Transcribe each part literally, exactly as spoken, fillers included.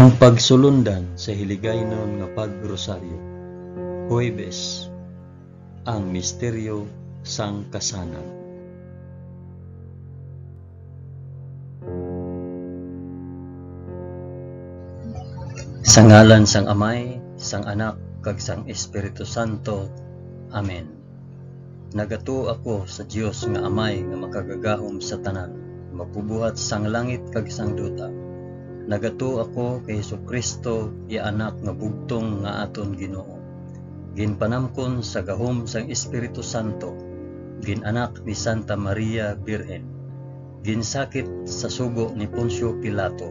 Ang pagsulundan sa Hiligaynon nga Pag-Rosaryo. Huwebes, ang misteryo sang kasanag. Sa ngalan sang Amay, sang Anak, kag sang Espiritu Santo. Amen. Nagatuo ako sa Dios nga Amay nga makagagahom sa tanan, magbubuhat sang langit kag sang duta. Nagatuo ako kay Jesu-Cristo, iya Anak nga bugtong nga aton Ginoo, ginpanamkon sa gahom sang Espiritu Santo, gin-anak ni Santa Maria Birhen, ginsakit sa sugo ni Poncio Pilato,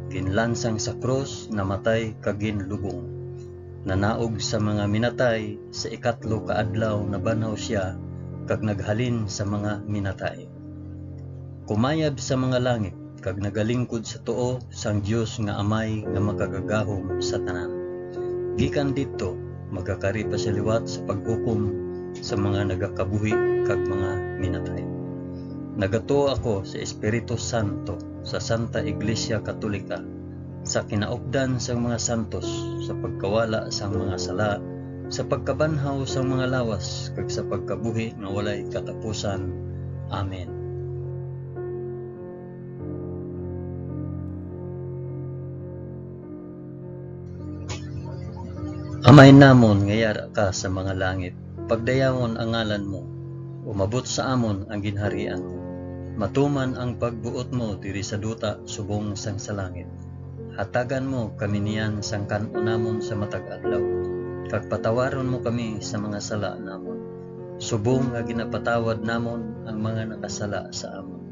ginlansang sa krus, namatay kag ginlubong. Nanaog sa mga minatay, sa ikatlo ka adlaw nabanhaw sia, kag naghalin sa mga minatay. Kumayab sa mga langit, kag nagalingkod sa tuo sang Dios nga Amay nga makagagahom sa tanan. Gikan didto, magakari pa sia liwat sa paghukom sa mga nagakabuhi kag mga minatay. Nagatuo ako sa Espiritu Santo, sa Santa Iglesia Katolika, sa kinaupdan sang mga santos, sa pagkawala sang mga sala, sa pagkabanhaw sang mga lawas, kag sa pagkabuhi nga walay katapusan. Amen. Amay namon nga yara ka sa mga langit, pagdayawon ang ngalan mo, umabot sa amon ang ginharian mo, matuman ang pagbuot mo diri sa duta subong sang sa langit. Hatagan mo kami niyan sang kan-o namon sa matag adlaw, kag patawaron mo kami sa mga sala namon, subong nga ginapatawad namon ang mga nakasala sa amon,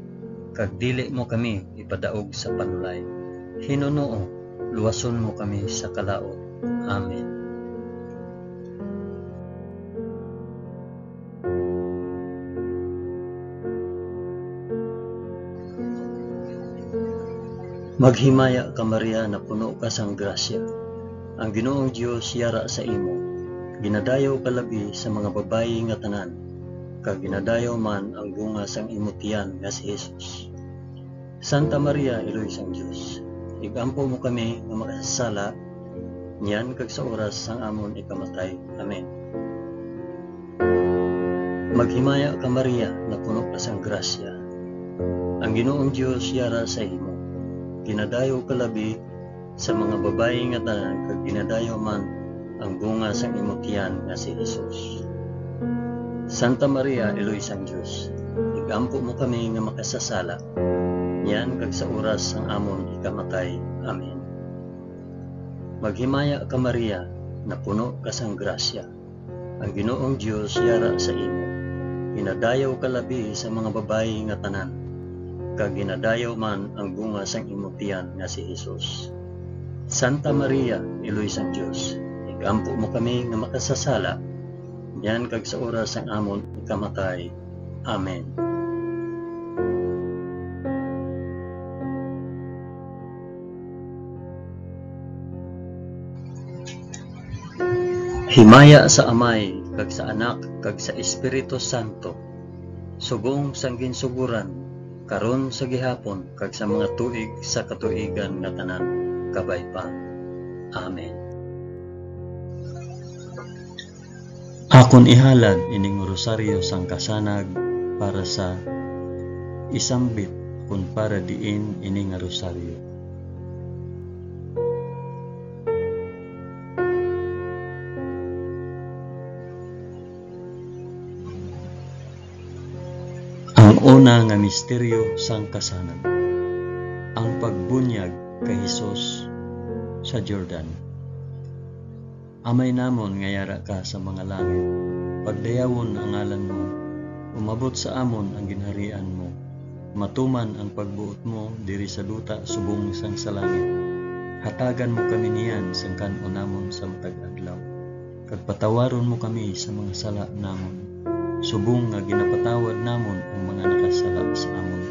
kag dili mo kami ipadaog sa panulay. Hinunoo, luwason mo kami sa kalaut. Amen. Maghimaya ka, Maria, napuno ka sang grasya. Ang Ginoong Dios yara sa imo. Ginadayaw ka labi sa mga babayi nga tanan, kag ginadayaw man ang bunga sang imo tiyan nga si Jesus. Santa Maria, Iloy sang Dios, ig-ampo mo kami nga makasasala, niyan kag sa oras sang amon ikamatay. Amen. Maghimaya ka, Maria, napuno ka sang grasya. Ang Ginoong Dios yara sa imo. Ginadayaw ka labi sa mga babayi nga tanan, kag ginadayaw man ang bunga sang imo tiyan nga si Jesus. Santa Maria, Iloy sang Dios, ig-ampo mo kami nga makasasala, niyan kag sa oras sang amon ikamatay. Amen. Maghimaya ka, Maria, napuno ka sang grasya. Ang Ginoong Dios yara sa imo. Ginadayaw ka labi sa mga babayi nga tanan, kag ginadayaw man ang bunga sang imo tiyan nga si Jesus. Santa Maria, Iloy sang Dios, igampo mo kami nga makasasala, niyan kag sa oras sang amon ikamatay. Amen. Himaya sa Amay, kag sa Anak, kag sa Espiritu Santo, subong sang ginsugoran, karon, sa gihapon, kag sa mga tuig sa katuigan nga tanan. Kabay pa. Amen. Akon ihalad ining rosaryo sang kasanag para sa isambit kon para diin ini nga rosaryo. Ang una nga misteryo sang kasanag, ang pagbunyag kay Jesus sa Jordan. Amay namon nga yara ka sa mga langit, pagdayawon ang ngalan mo, umabot sa amon ang ginharian mo, matuman ang pagbuot mo diri sa duta subong sang sa langit. Hatagan mo kami niyan sang kan-on namon sa matag adlaw, kag patawaron mo kami sa mga sala namon, subong nga ginapatawad namon ang mga nakasala sa amon,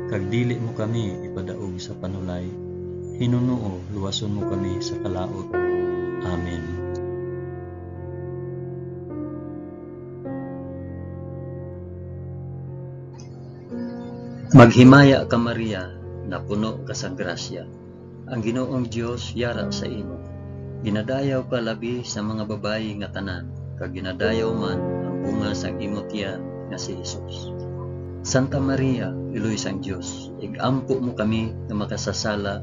kag dili mo kami ipadaog sa panulay. Hinunoo, luwason mo kami sa kalaut. Amen. Maghimaya ka, Maria, napuno ka sa grasya. Ang Ginoong Dios yara sa imo. Ginadayaw ka labi sa mga babayi nga tanan, kag ginadayaw man ang bunga sang imo tiyan nga si Jesus. Santa Maria, Iloy sang Dios, ig-ampo mo kami nga makasasala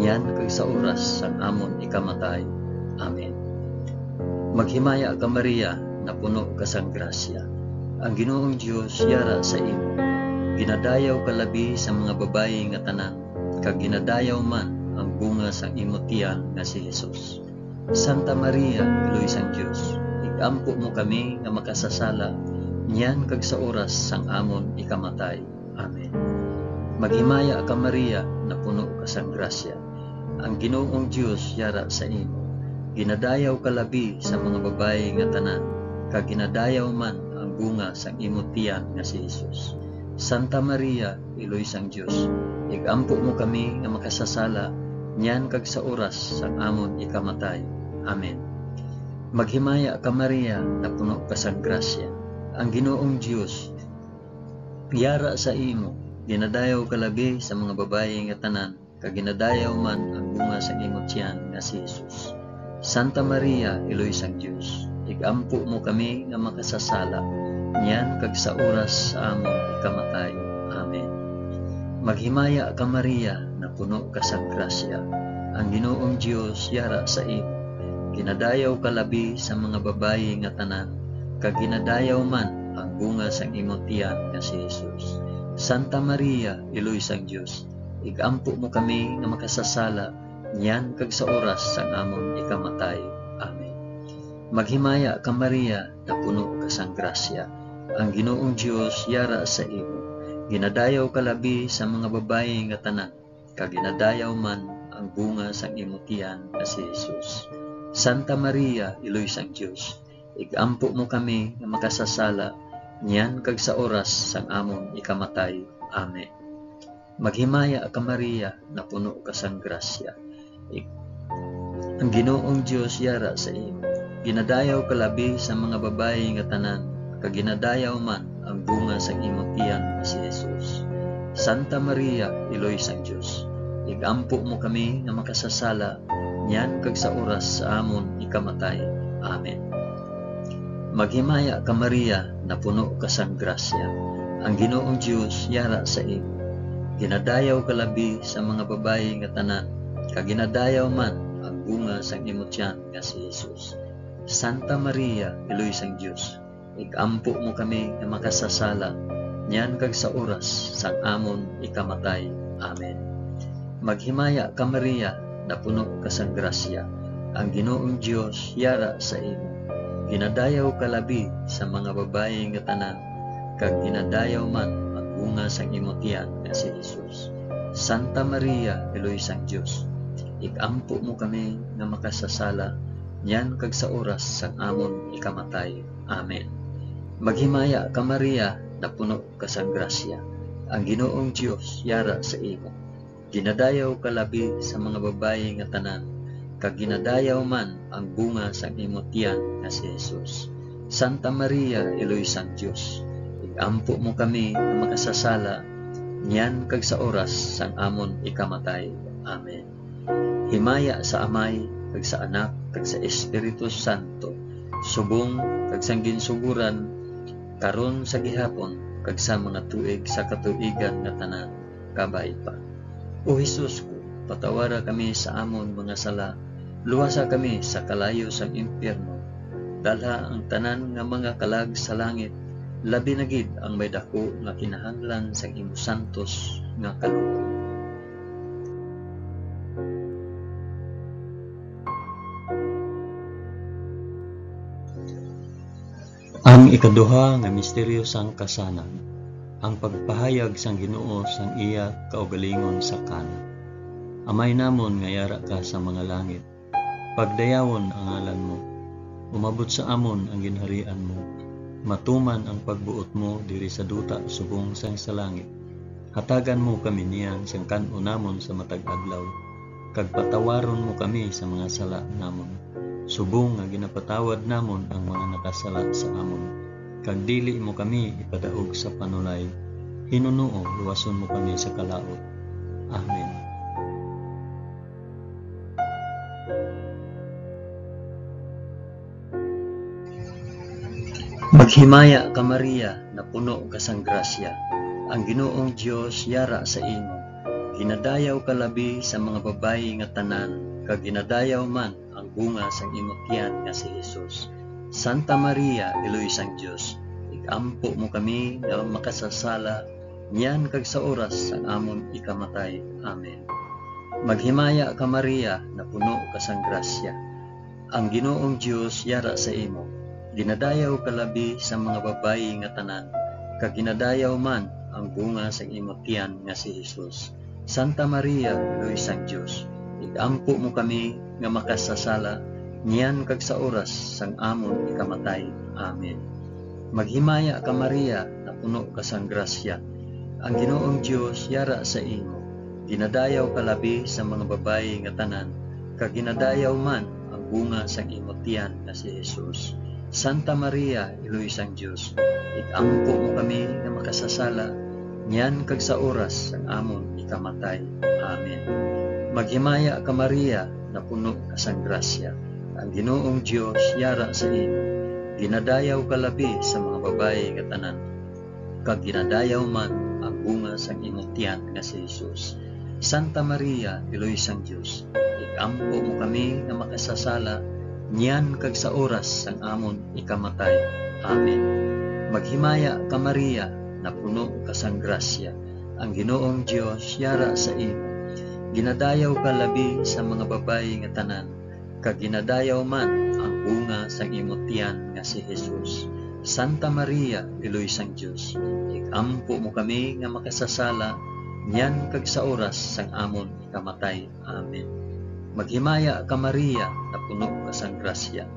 niyan kag sa oras sang amon ikamatay. Amen. Maghimaya ka, Maria, napuno ka sang grasya. Ang Ginoong Dios yara sa imo. Ginadayaw ka labi sa mga babayi nga tanan, kag ginadayaw man ang bunga sang imo tiyan nga si Jesus. Santa Maria, Iloy sang Dios, ig-ampo mo kami nga makasasala niyan kag sa oras sang amon ikamatay. Amen. Maghimaya ka, Maria, napuno ka sang grasya. Ang Ginoong Dios yara sa imo. Ginadayaw ka labi sa mga babayi nga tanan, kag ginadayaw man ang bunga sang imo tiyan nga si Jesus. Santa Maria, Iloy sang Dios, ig-ampo mo kami nga makasasala niyan kag sa oras sang amon ikamatay. Amen. Maghimaya ka, Maria, napuno ka sang grasya. Ang Ginoong Dios yara sa imo. Ginadayaw ka labi sa mga babayi nga tanan, kag ginadayaw man ang bunga sang imo tiyan nga si Jesus. Santa Maria, Iloy sang Dios, ig-ampo mo kami nga makasasala, niyan kag sa oras sa amon ikamatay. Amen. Maghimaya ka, Maria, napuno ka sang grasya. Ang Ginoong Dios yara sa imo. Ginadayaw ka labi sa mga babayi nga tanan, kag ginadayaw man ang bunga sang imo tiyan nga si Jesus. Santa Maria, Iloy sang Dios, ig-ampo mo kami nga makasasala niyan kag sa oras sang amon ikamatay. Amen. Maghimaya ka, Maria, napuno ka sang grasya. Ang Ginoong Dios yara sa imo. Ginadayaw ka labi sa mga babayi nga tanan, kag ginadayaw man ang bunga sang imo tiyan nga si Jesus. Santa Maria, Iloy sang Dios, ig-ampo mo kami nga makasasala niyan kag sa oras sang amon ikamatay. Amen. Maghimaya ka, Maria, napuno ka sang grasya. Ik-, ang Ginoong Dios yara sa imo. Ginadayaw ka labi sa mga babayi nga tanan, kag ginadayaw man ang bunga sang imo tiyan nga si Jesus. Santa Maria, Iloy sang Dios, ig-ampo mo kami nga makasasala niyan kag sa oras sa amon ikamatay. Amen. Maghimaya ka, Maria, napuno ka sang grasya. Ang Ginoong Dios yara sa imo. Ginadayaw ka labi sa mga babayi nga tanan, kag ginadayaw man ang bunga sang imo tiyan nga si Jesus. Santa Maria, Iloy sang Dios, ig-ampo mo kami nga makasasala, niyan kag sa oras sang amon ikamatay. Amen. Maghimaya ka, Maria, napuno ka sang grasya. Ang Ginoong Dios yara sa imo. Ginadayaw ka labi sa mga babayi nga tanan, kag ginadayaw man ang bunga sang imo tiyan nga si Jesus. Santa Maria, Iloy sang Dios, ig-ampo mo kami nga makasasala, niyan kag sa oras sang amon ikamatay. Amen. Maghimaya ka, Maria, napuno ka sang grasya. Ang Ginoong Dios yara sa imo. Ginadayaw ka labi sa mga babayi nga tanan, kag ginadayaw man ang bunga sang imo tiyan nga si Jesus. Santa Maria, Iloy sang Dios, ig-ampo mo kami nga makasasala, niyan kag sa oras sang amon ikamatay. Amen. Himaya sa Amay, kag sa Anak, kag sa Espiritu Santo, subong kag sang ginsugoran, karon, sa gihapon, kag sa mga tuig sa katuigan nga tanan. Kabay pa. O Jesus ko, patawara kami sa amon mga sala, luwasa kami sa kalayo sang impyerno, dalha ang tanan nga mga kalag sa langit, labi na gid ang may daku nga kinahanglan sang imo santos nga kaluoy. Ang ikaduha nga misteryo sang kasanan, ang pagpahayag sang Ginoo sang iya kaugalingon sa Cana. Amay namon nga yara ka sa mga langit, pagdayawon ang ngalan mo. Umabot sa amon ang ginharian mo. Matuman ang pagbuot mo diri sa duta subong sang sa langit. Hatagan mo kami niyan sang kan-o namon sa matag adlaw, kag patawaron mo kami sa mga sala namon, subong nga ginapatawad namon ang mga nakasala sa amon. Kag dili mo kami ipadaog sa panulay. Hinunoo, luwason mo kami sa kalaut. Amen. Maghimaya ka, Maria, napuno ka sang grasya. Ang Ginoong Dios yara sa imo. Ginadayaw ka labi sa mga babayi nga tanan, kag ginadayaw man ang bunga sang imo tiyan nga si Jesus. Santa Maria, Iloy sang Dios, ig-ampo mo kami nga makasasala, niyan kag sa oras sang amon ikamatay. Amen. Maghimaya ka, Maria, napuno ka sang grasya. Ang Ginoong Dios yara sa imo. Ginadayaw ka labi sa mga babayi nga tanan, kag ginadayaw man ang bunga sang imo tiyan nga si Jesus. Santa Maria, Iloy sang Dios, ig-ampo mo kami nga makasasala, niyan kag sa oras sang amon ikamatay. Amen. Maghimaya ka, Maria, napuno ka sang grasya. Ang Ginoong Dios yara sa imo. Ginadayaw ka labi sa mga babayi nga tanan, kag ginadayaw man ang bunga sang imo tiyan nga si Jesus. Santa Maria, Iloy sang Dios, ig-ampo mo kami nga makasasala, niyan kag sa oras sang amon ikamatay. Amen. Maghimaya ka, Maria, napuno ka sang grasya. Ang Ginoong Dios yara sa imo. Ginadayaw ka labi sa mga babayi nga tanan, kag ginadayaw man ang bunga sang imo tiyan nga si Jesus. Santa Maria, Iloy sang Dios, ig-ampo mo kami nga makasasala, niyan kag sa oras sang amon ikamatay. Amen. Maghimaya ka, Maria, napuno ka sang grasya. Ang Ginoong Dios yara sa imo. Ginadayaw ka labi sa mga babayi nga tanan, kag ginadayaw man ang bunga sang imo tiyan nga si Jesus. Santa Maria, Iloy sang Dios, ig-ampo mo kami nga makasasala, niyan kag sa oras sang amon ikamatay. Amen. Maghimaya ka, Maria, napuno ka sang grasya.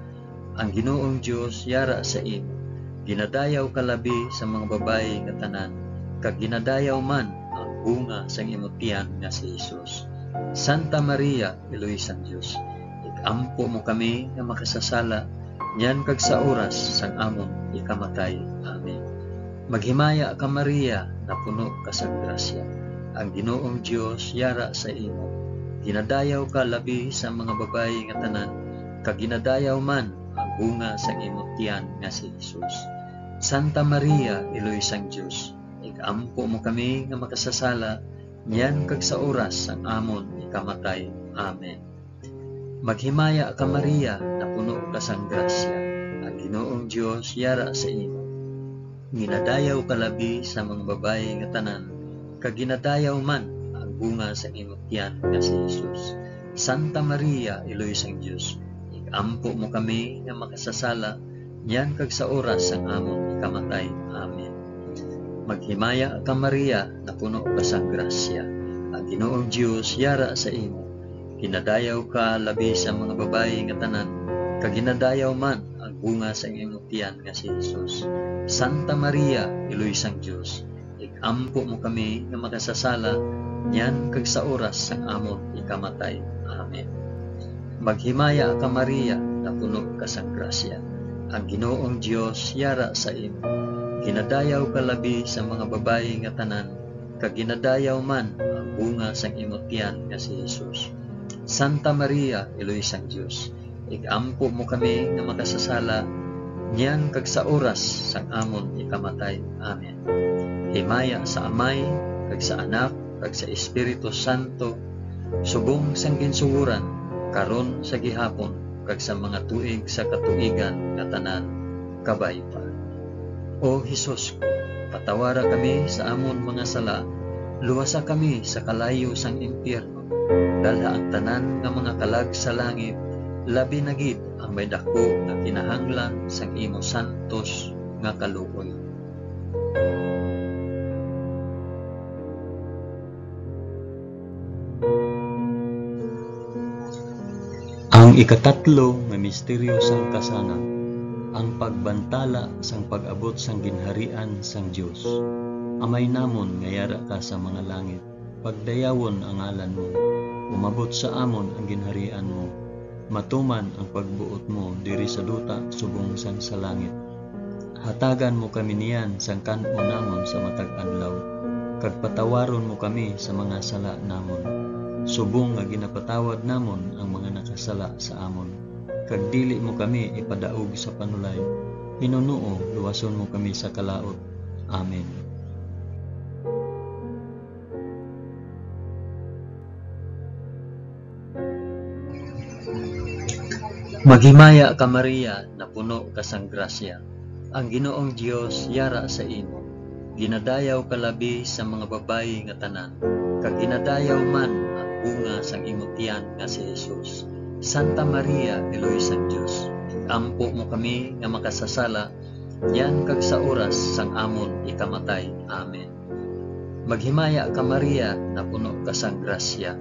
Ang Ginoong Dios yara sa imo. Ginadayaw ka labi sa mga babayi nga tanan, kag ginadayaw man ang bunga sang imo tiyan nga si Jesus. Santa Maria, Iloy sang Dios, ig-ampo mo kami nga makasasala, niyan kag sa oras sang amon ikamatay. Amen. Maghimaya ka, Maria, napuno ka sang grasya. Ang Ginoong Dios yara sa imo. Ginadayaw ka labi sa mga babayi nga tanan, kag ginadayaw man ang bunga sang imo tiyan nga si Jesus. Santa Maria, Iloy sang Dios, ig-ampo mo kami nga makasasala, niyan kag sa oras sang amon ikamatay. Amen. Maghimaya ka, Maria, napuno ka sang grasya. Ang Ginoong Dios yara sa imo. Ginadayaw ka labi sa mga babayi nga tanan, kag ginadayaw man ang bunga sang imo tiyan nga si Jesus. Santa Maria, Iloy sang Dios, ig-ampo mo kami nga makasasala, niyan kag sa oras sang amon ikamatay. Amen. Maghimaya ka, Maria, napuno ka sang grasya. Ang Ginoong Dios yara sa imo. Ginadayaw ka labi sa mga babayi nga tanan, kag ginadayaw man ang bunga sang imo tiyan nga si Jesus. Santa Maria, Iloy sang Dios, ig-ampo mo kami nga makasasala, niyan kag sa oras sang amon ikamatay. Amen. Maghimaya ka, Maria, napuno ka sang grasya. Ang Ginoong Dios yara sa imo. Ginadayaw ka labi sa mga babayi nga tanan, kag ginadayaw man ang bunga sang imo tiyan nga si Jesus. Santa Maria, Iloy sang Dios, ig-ampo mo kami nga makasasala, niyan kag sa oras sang amon ikamatay. Amen. Himaya sa Amay, kag sa Anak, kag sa Espiritu Santo, subong sang ginsugoran, karon, sa gihapon, kag sa mga tuig sa katuigan nga tanan. Kabay pa. O Jesus ko, patawara kami sa amon mga sala, luwasa kami sa kalayo sang impyerno, dalha ang tanan nga mga kalag sa langit, labi na gid ang may daku nga kinahanglan sang imo santos nga kaluoy. Ang ikatatlo nga misteryo sang kasanag, ang pagbantala sang pag-abot sang ginharian sang Dios. Amay namon nga yara ka sa mga langit, pagdayawon ang ngalan mo. Umabot sa amon ang ginharian mo. Matuman ang pagbuot mo diri sa duta subong sang sa langit. Hatagan mo kami niyan sang kan-o namon sa matag adlaw, kag patawaron mo kami sa mga sala namon, subong nga ginapatawad namon ang mga nakasala sa amon. Kag dili mo kami ipadaog sa panulay, Ginoo, luwason mo kami sa kalaut. Amen. Maghimaya ka, Maria, napuno ka sang grasya. Ang Ginoong Dios yara sa imo. Ginadayaw ka labi sa mga babayi nga tanan, kag ginadayaw man ang bunga sang imo tiyan nga si Jesus. Santa Maria, Iloy sang Dios, ig-ampo mo kami nga makasasala, niyan kag sa oras sang amon ikamatay. Amen. Maghimaya ka, Maria, napuno ka sang grasya.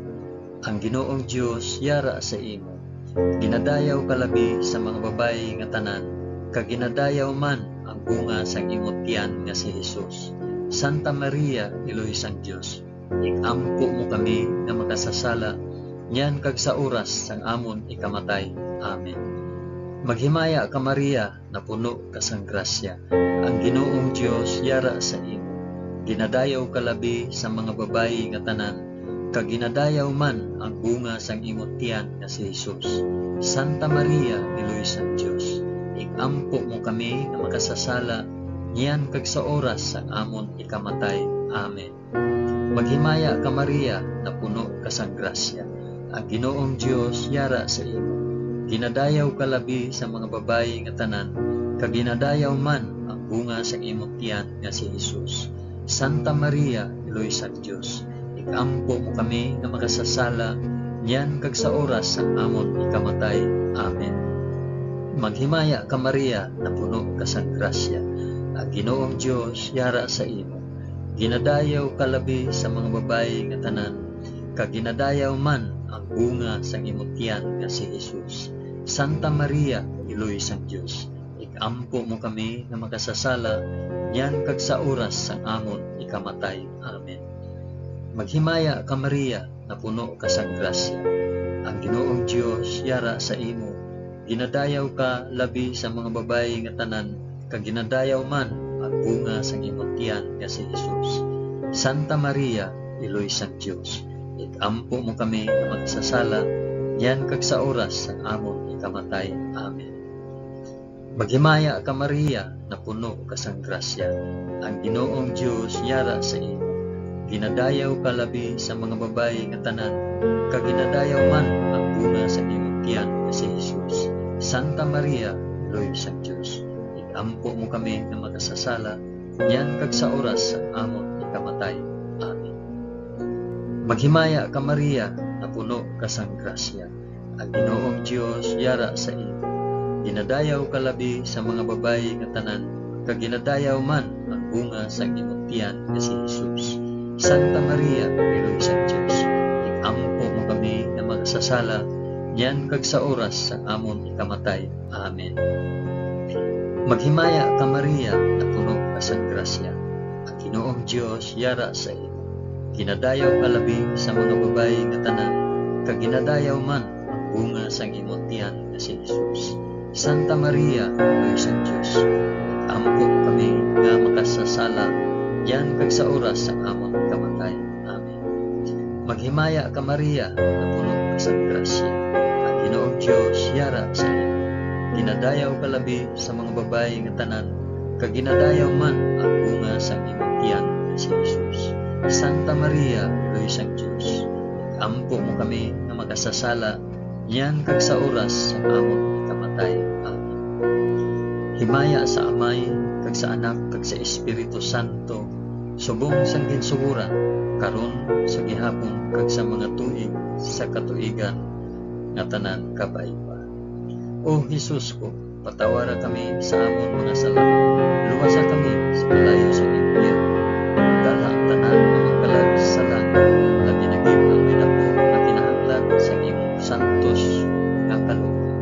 Ang Ginoong Dios yara sa imo. Ginadayaw ka labi sa mga babayi nga tanan, kag ginadayaw man ang bunga sang imo tiyan nga si Jesus. Santa Maria, Iloy sang Dios, ig-ampo mo kami nga makasasala, niyan kag sa oras sang amon ikamatay. Amen. Maghimaya ka, Maria, napuno ka sang grasya. Ang Ginoong Dios yara sa imo. Ginadayaw ka labi sa mga babayi nga tanan, kag ginadayaw man ang bunga sang imo tiyan nga si Jesus. Santa Maria, Iloy sang Dios, ig-ampo mo kami nga makasasala, niyan kag sa oras sang amon ikamatay. Amen. Maghimaya ka, Maria, napuno ka sang grasya. Ang Ginoong Dios yara sa imo. Ginadayaw ka labi sa mga babayi nga tanan, kag ginadayaw man ang bunga sang imo tiyan nga si Jesus. Santa Maria, Iloy sang Dios, ig-ampo mo kami nga makasasala, niyan kag sa oras sang amon ikamatay. Amen. Maghimaya ka, Maria, napuno ka sang grasya. Ang Ginoong Dios yara sa imo. Ginadayaw ka labi sa mga babayi nga tanan, kag ginadayaw man ang bunga sang imo tiyan nga si Jesus. Santa Maria, Iloy sang Dios, ig-ampo mo kami nga makasasala, niyan kag sa oras sang amon ikamatay. Amen. Maghimaya ka, Maria, napuno ka sang grasya. Ang Ginoong Dios yara sa imo. Ginadayaw ka labi sa mga babayi nga tanan, kag ginadayaw man ang bunga sang imo tiyan nga si Jesus. Santa Maria, Iloy sang Dios, ig-ampo mo kami nga makasasala, niyan kag sa oras sang amon ikamatay. Amen. Maghimaya ka, Maria, napuno ka sang grasya. Ang Ginoong Dios yara sa imo. Ginadayaw ka labi sa mga babayi nga tanan, kag ginadayaw man ang bunga sa imong tiyan nga si Jesus. Santa Maria, Iloy sang Dios, ig-ampo mo kami nga makasasala, niyan kag sa oras sang amon ikamatay. Amen. Maghimaya ka, Maria, napuno ka sang grasya. Ang Ginoong Dios yara sa imo. Ginadayaw ka labi sa mga babayi nga tanan, kag ginadayaw man ang bunga sang imong tiyan nga si Jesus. Santa Maria, Iloy sang Dios, ig-ampo mo kami nga makasasala, niyan kag sa oras sang amon ikamatay. Amen. Maghimaya ka, Maria, napuno ka sang grasya. Ang Ginoong Dios yara sa imo. Ginadayaw ka labi sa mga babayi nga tanan, kag ginadayaw man ang bunga sang imo tiyan nga si Jesus. Santa Maria, Iloy sang Dios, ig-ampo mo kami nga makasasala, niyan kag sa oras sang amon kamatay. Amen. Maghimaya ka, Maria, napuno ka sang grasya. Ang Ginoong Dios yara sa imo. Ginadayaw ka labi sa mga babayi nga tanan, kag ginadayaw man ang bunga sang imong tiyan nga si Jesus. Santa Maria, Iloy sang Dios, ig-ampo mo kami nga makasasala, niyan kag sa oras sang amon ikamatay. Amen. Himaya sa Amay, kag sa Anak, kag sa Espiritu Santo, subong sang ginsugoran, karon, sa gihapon, kag sa mga tuig sa katuigan nga tanan. Kabay pa. O Jesus ko, patawara kami sa amon mga sala, luwasa kami sa kalayo sa impyerno, dala ang tanan nga mga kalag sa langit, labi na gid ang may daku nga kinahanglan sa imong santos nga kalooban.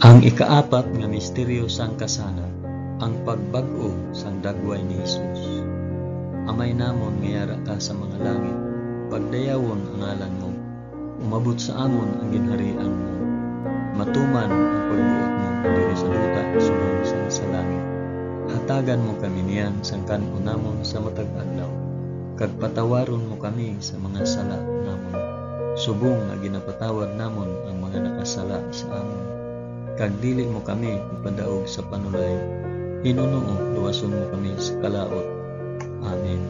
Ang ikaapat nga misteryo sang kasala, ang pagbag-o sang dagway ni Jesus. Amay namon nga yara ka sa mga langit, pagdayawon ang ngalan mo. Umabot sa amon ang ginharian mo. Matuman ang pagbuot mo diri sa duta subong sang sa langit. Hatagan mo kami niyan sang kan-on namon sa matag adlaw. kag patawaron mo kami sa mga sala namon, subong nga ginapatawad namon ang mga nakasala sa amon. Kag dili mo kami ipadaog sa panulay, hinunoo luwason mo kami sa kalaut. Amen.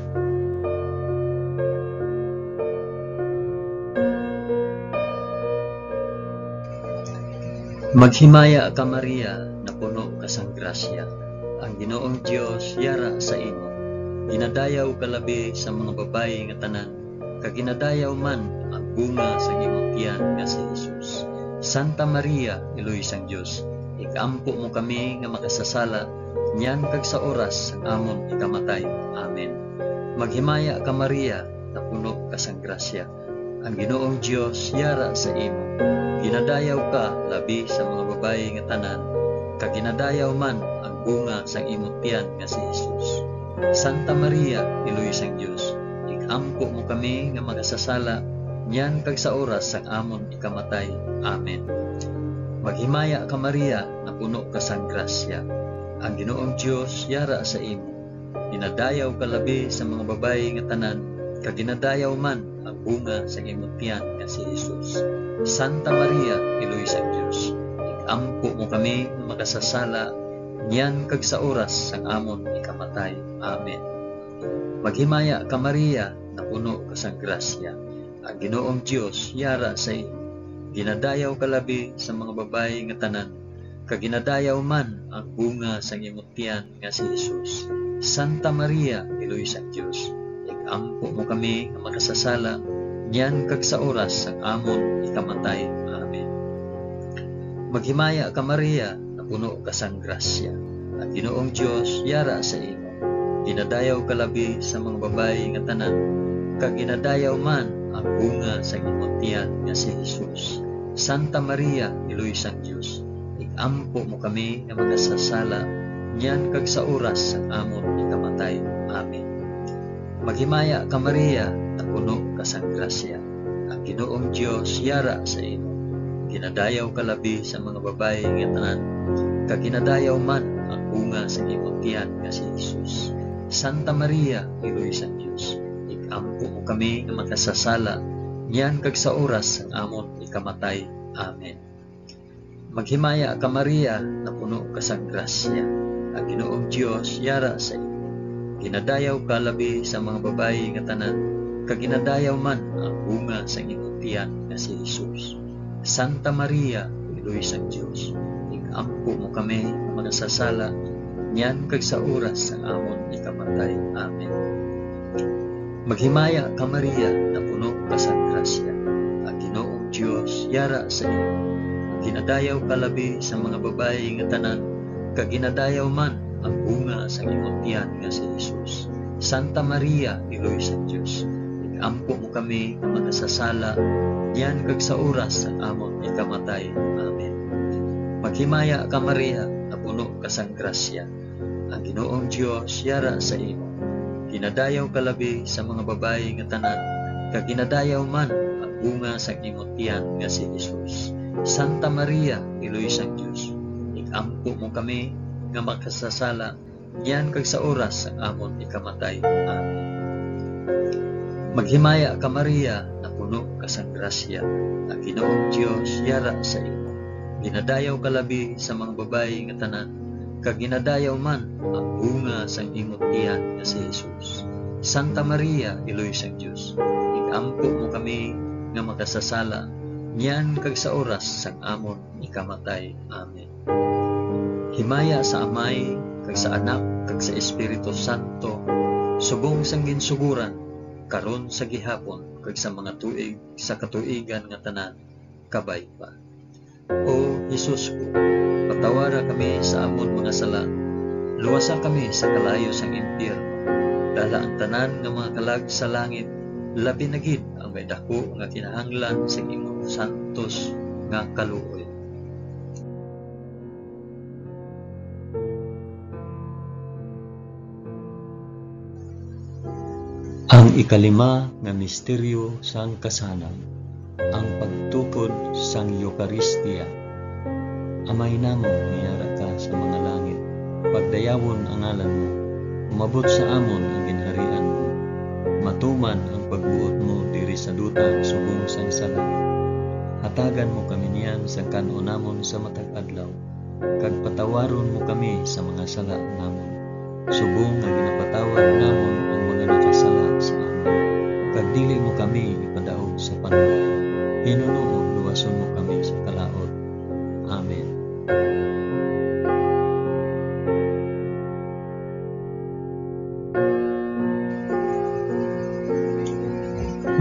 Maghimaya ka, Maria, napuno ka sang grasya. Ang Ginoong Dios yara sa imo. Ginadayaw ka labi sa mga babayi nga tanan, kag ginadayaw man ang bunga sang imong tiyan nga si Jesus. Santa Maria, Iloy sang Dios, ig-ampo mo kami nga makasasala, niyan kag sa oras sang amon ikamatay. Amen. Maghimaya ka, Maria, napuno ka sang grasya. Ang Ginoong Dios yara sa imo. Ginadayaw ka labi sa mga babayi nga tanan, kag ginadayaw man ang bunga sang imong tiyan nga si Jesus. Santa Maria, Iloy sang Dios, ig-ampo mo kami nga makasasala, niyan kag sa oras sang amon ikamatay. Amen. Maghimaya ka, Maria, napuno ka sang grasya. Ang Ginoong Dios yara sa imo. Ginadayaw ka labi sa mga babayi nga tanan, kag ginadayaw man ang bunga sang imong tiyan nga si Jesus. Santa Maria, Iloy sang Dios, ig-ampo mo kami nga makasasala, niyan kag sa oras sang amon ikamatay. Amen. Maghimaya ka, Maria, napuno ka sang grasya. Ang Ginoong Dios yara sa imo. Ginadayaw ka labi sa mga babayi nga tanan, kag ginadayaw man ang bunga sang imong tiyan nga si Jesus. Santa Maria, Iloy sang Dios, ig-ampo mo kami nga makasasala, niyan kag sa oras sang amon ikamatay. Amen. Maghimaya ka, Maria, napuno ka sang grasya. Ang Ginoong Dios yara sa imo. Ginadayaw ka labi sa mga babayi nga tanan, kag ginadayaw man ang bunga sang imong tiyan nga si Jesus. Santa Maria, Iloy sang Dios, ig-ampo mo kami nga makasasala, niyan kag sa oras sang amon ikamatay. Amen. Maghimaya ka, Maria, napuno ka sang grasya. Ang Ginoong Dios yara sa imo. Ginadayaw ka labi sa mga babayi nga tanan, kag ginadayaw man ang bunga sa imong tiyan nga si Jesus. Santa Maria, Iloy sang Dios, ig-ampo mo kami nga makasasala, niyan kag sa oras sang amon ikamatay. Amen. Maghimaya ka, Maria, napuno ka sang grasya. Ang Ginoong Dios yara sa imo. Ginadayaw ka labi sa mga babayi nga tanan, kag ginadayaw man ang bunga sang imong tiyan nga si Jesus. Santa Maria, Iloy sang Dios, ig-ampo mo kami nga makasasala, niyan kag sa oras sang amon ikamatay. Amen. Maghimaya ka, Maria, napuno ka sang grasya. Ang Ginoong Dios yara sa imo. Ginadayaw ka labi sa mga babayi nga tanan, kag ginadayaw man ang bunga sang imong tiyan nga si Jesus. Santa Maria, Iloy sang Dios, ig-ampo mo kami nga makasasala, niyan kag sa oras sang amon ikamatay. Amen. Maghimaya ka, Maria, napuno ka sang grasya. Ang Ginoong Dios yara sa imo. Ginadayaw ka labi sa mga babayi nga tanan, kag ginadayaw man ang bunga sang imong tiyan nga si Jesus. Santa Maria, Iloy sang Dios, ig-ampo mo kami nga makasasala, niyan kag sa oras sang amon ikamatay. Amen. Maghimaya ka, Maria, napuno ka sang grasya, ang Ginoong Dios yara sa imo. Ginadayaw ka labi sa mga babayi nga tanan, kag ginadayaw man ang bunga sang imong tiyan nga si Jesus. Santa Maria, Iloy sang Dios, ig-ampo mo kami nga makasasala, niyan kag sa oras sang amon ikamatay. Amen. Himaya sa Amay, kag sa Anak, kag sa Espiritu Santo, subong sang ginsugoran, karon, sa gihapon, kag sa mga tuig sa katuigan nga tanan. Kabay pa. O Jesus ko, patawara kami sa amon mga sala, luwasa kami sa kalayo sang impyerno, dala ang tanan nga mga kalag sa langit, labi na gid ang may daku nga kinahanglan sang imong santos nga kaluoy. Ang ikalima nga misteryo sang kasanag, ang pagtukod sang Eukaristia. Amay namon nga yara ka sa mga langit, pagdayawon ang ngalan mo, umabot sa amon ang ginharian mo, Tuman ang pagbuot mo diri sa duta subong sang sala. Hatagan mo kami niyan sang kan-on namon sa matag adlaw, kag patawaron mo kami sa mga sala namon, subong nga ginapatawad namon ang mga nakasala sa amon. Kag dili mo kami ipadaog sa panulay, hinunoon luwason mo kami sa kalaut. Amen.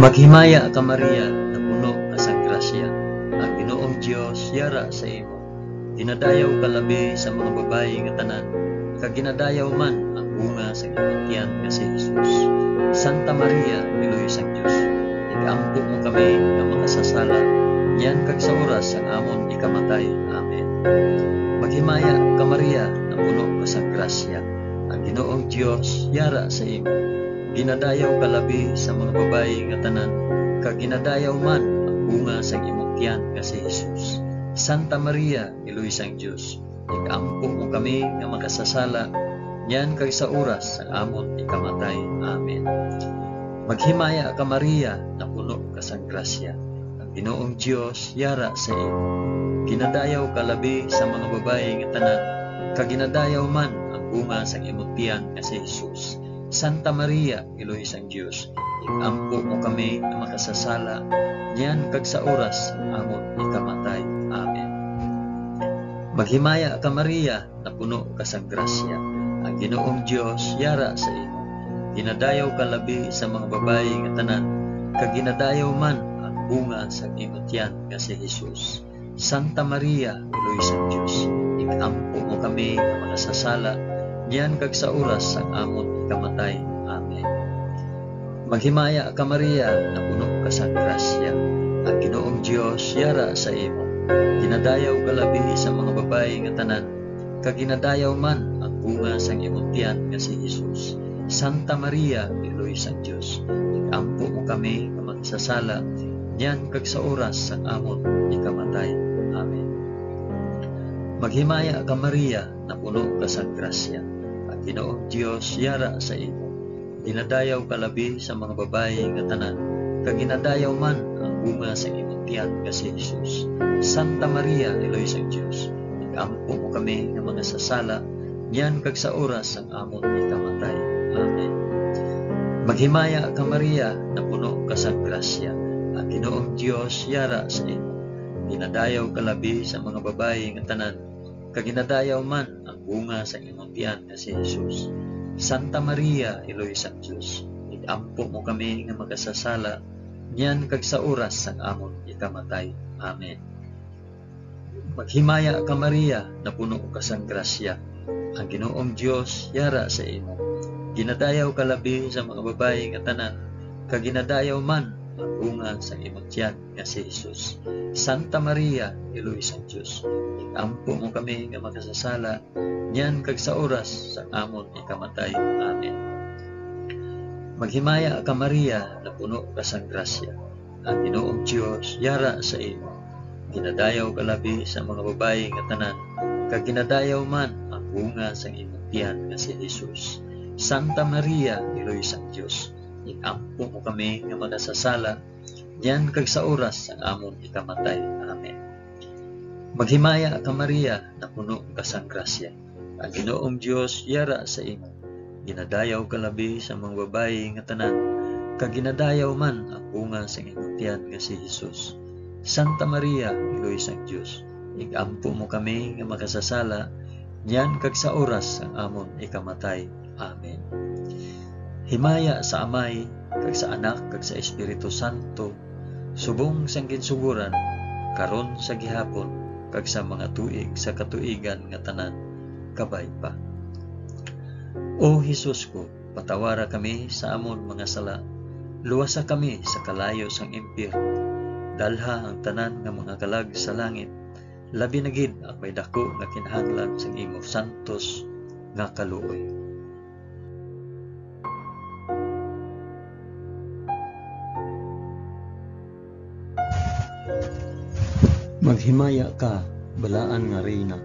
Maghimaya ka, Maria, nga puno ka sang grasya, ang Ginoong Dios yara sa imo. Ginadayaw ka labi sa mga babayi nga tanan, kag ginadayaw man ang bunga sang imong tiyan nga si Jesus. Santa Maria, Iloy sang Dios, ig-ampo mo kami nga makasasala, niyan kag sa oras sang amon ikamatay. Amen. Maghimaya ka, Maria, nga puno ka sang grasya, ang Ginoong Dios yara sa imo. Ginadayaw ka labi sa mga babayi nga tanan, kag ginadayaw man ang bunga sang imong tiyan nga si Jesus. Santa Maria, Iloy sang Dios, ig-ampo mo kami nga makasasala, niyan kag sa oras sang amon ikamatay. Amen. Maghimaya ka, Maria, nga puno ka sang grasya, ang Ginoong Dios yara sa imo. Ginadayaw ka labi sa mga babayi nga tanan, kag ginadayaw man ang bunga sang imong tiyan nga si Jesus. Santa Maria, Iloy sang Dios, ig-ampo mo kami nga makasasala, niyan kag sa oras sang amon ikamatay. Amen. Maghimaya ka, Maria, nga puno ka sang grasya, ang Ginoong Dios yara sa imo. Ginadayaw ka labi sa mga babayi nga tanan, kag ginadayaw man ang bunga sang imo tiyan nga si Jesus. Santa Maria, Iloy sang Dios, ig-ampo mo kami nga makasasala, niyan kag sa oras sang amon ikamatay. Amen. Maghimaya ka, Maria, nga puno ka sang grasya, ang Ginoong Dios yara sa imo. Ginadayaw ka labi sa mga babayi nga tanan, kag ginadayaw man ang bunga sang imong tiyan nga si Jesus. Santa Maria, Iloy sang Dios, ig-ampo mo kami nga makasasala, niyan kag sa oras sang amon ikamatay. Amen. Maghimaya ka, Maria, nga puno ka sang grasya, ang Ginoong Dios yara sa imo. Ginadayaw ka labi sa mga babayi nga tanan, kag ginadayaw man ang bunga sang imong tiyan nga si Jesus. Santa Maria, Iloy sang Dios, ig-ampo mo kami nga makasasala, niyan kag sa oras sang amon ikamatay. Amen. Maghimaya ka, Maria, nga puno ka sang grasya, ang Ginoong Dios yara sa imo. Ginadayaw ka labi sa mga babayi nga tanan, kag ginadayaw man ang bunga sang imong tiyan nga si Jesus. Santa Maria, Iloy sang Dios, ig-ampo mo kami nga makasasala, niyan kag sa oras sang amon ikamatay. Amen. Maghimaya ka, Maria, nga puno ka sang grasya, ang Ginoong Dios yara sa imo. Ginadayaw ka labi sa mga babayi nga tanan, kag ginadayaw man ang bunga sang imong tiyan nga si Jesus. Santa Maria, Iloy sang Dios, ig-ampo mo kami nga makasasala, niyan kag sa oras sang amon ikamatay. Amen. Maghimaya ka, Maria, nga puno ka sang grasya, ang Ginoong Dios yara sa imo. Ginadayaw ka labi sa mga babayi nga tanan, kag ginadayaw man ang bunga sang imong tiyan nga si Jesus. Santa Maria, Iloy sang Dios, ig-ampo mo kami nga makasasala, niyan kag sa oras sang amon ikamatay. Amen. Maghimaya ka, Maria, nga puno ka sang grasya, ang Ginoong Dios yara sa imo. Ginadayaw ka labi sa mga babayi nga tanan, kag ginadayaw man ang bunga sang imong tiyan nga si Jesus. Santa Maria, Iloy sang Dios, ig-ampo mo kami nga makasasala, niyan kag sa oras sang amon ikamatay. Amen. Himaya sa Amay, kag sa Anak, kag sa Espiritu Santo, subong sang ginsugoran, karon, sa gihapon, kag sa mga tuig sa katuigan nga tanan. Kabay pa. O Jesus ko, patawara kami sa amon mga sala, luwasa kami sa kalayo sang impyerno, dalha ang tanan nga mga kalag sa langit, labi na gid ang may daku nga kinahanglan sang imo santos nga kaluoy. Maghimaya ka, balaan nga Reyna,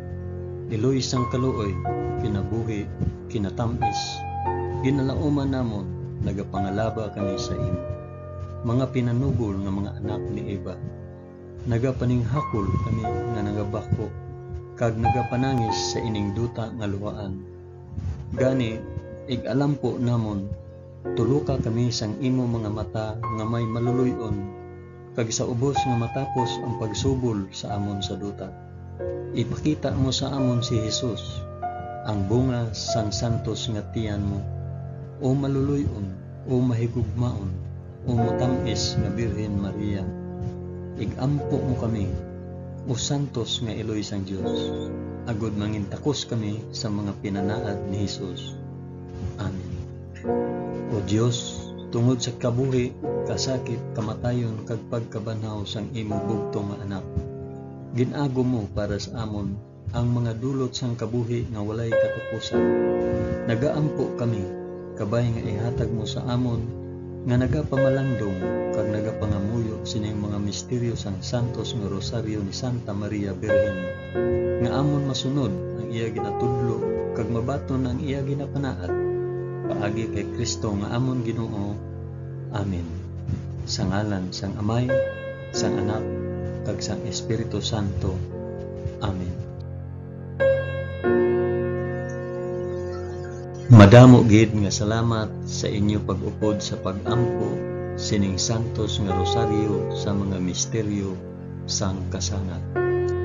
iloy sang kaluoy, kinabuhi, kinatam-is, ginalauman namon, nagapangalaba kami sa imo. Mga pinanubol nga mga anak ni Eva, nagapaninghakol kami nga nagabakho kag nagapanangis sa ining duta nga luhaan. Gani, ig-alampo namon, tuloka kami sang imo mga mata nga may maluloy-on, kag sa ubos nga matapos ang pagsubol sa amon sa duta. Ipakita mo sa amon si Jesus, ang bunga sang santos nga tiyan mo, o maluloy-on, o mahigugmaon, o motam-is nga Birhen Maria. Ig-ampo mo kami, o santos nga iloy sang Dios, agod mangintakos kami sa mga pinanaad ni Jesus. Amen. O Dios, tungod sa kabuhi, kasakit, kamatayon, kag pagkabanhaw sang imo bugtong nga Anak, gin-agom mo para sa amon ang mga dulot sang kabuhi nga walay katapusan. Nagaampo kami, kabay nga ihatag mo sa amon nga nagapamalandong kag nagapangamuyo sining mga misteryo sang santos nga Rosaryo ni Santa Maria Birhen, nga amon masunod ang iya ginatudlo kag mabaton ang iya ginapanaad. Paagi kay Cristo nga amon Ginoo. Amen. Sa ngalan sang Amay, sang Anak, kag sang Espiritu Santo. Amen. Madamo gid nga salamat sa inyo pag-upod sa pag-ampo sining santos nga rosaryo sa mga misteryo sang kasanag.